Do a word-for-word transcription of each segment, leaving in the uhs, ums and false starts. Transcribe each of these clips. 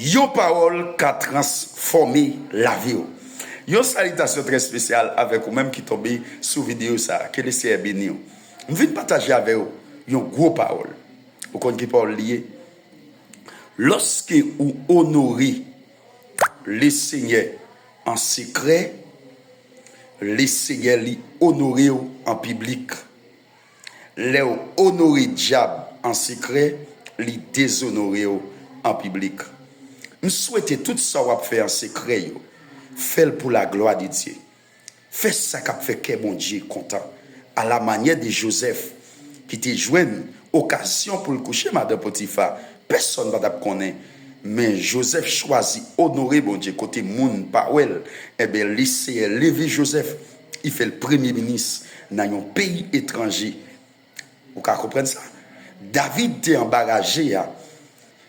Yon pawòl ka transfòme lavi w. Yon salitasyon trè espesyal avèk ou menm ki tonbe sou videyo sa a. Ke Lesenyè beni w. M vin pataje avè w yon gwo pawòl. Ou konn ki pawòl li ye? Lòske ou onore Lesenyè an sekrè, Lesenyè li onore w an piblik. Lè w onore dyab an sekrè, li dezonore w an piblik. M swete tout sa w ap fè an sekrè yo, fè l pou laglwa de Dye. Fè sa k ap fè kè Bondye kontan, alamanyè de Jozèf, ki te jwenn okazyon pou l kouche madan Potifa. Pèsonn pa t ap konnen, men Jozèf chwazi onore Bondye kote moun pa wè l. Enben, Lesenyè leve Jozèf, li fè l premye minis nan yon peyi etranje. Ou ka konprann sa? David te anba raje a.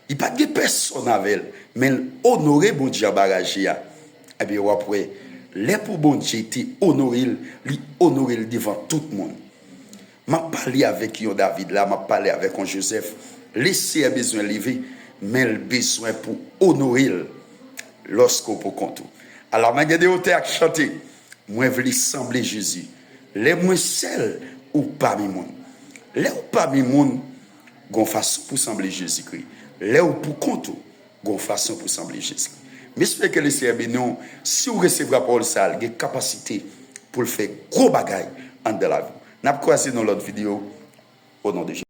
Li pa t gen pèsonn avè l, men l onore Bondye anba raje a. Ebyen, w ap wè, lè pou Bondye te onore l, li onore l devan tout moun. M ap pale avèk yon David la, m ap pale avèk yon Jozèf. Lesenyè bezwen leve, men l bezwen pou onore l lòske w pou kont ou. Alamanyè de otè a k chante, mwen vle sanble Jezi. Lè mwen sèl, ou pami moun. Lè w pami moun, gon fason pou sanble Jezikri. Lè w pou kont ou, gon fason pou sanble Jezikri. M espere ke Lesenyè beni w. Si w resevwa pawòl sa a, l gen kapasite pou l fè gwo bagay anndan lavi w. N ap kwaze nan lòt videyo. O non de Jezi.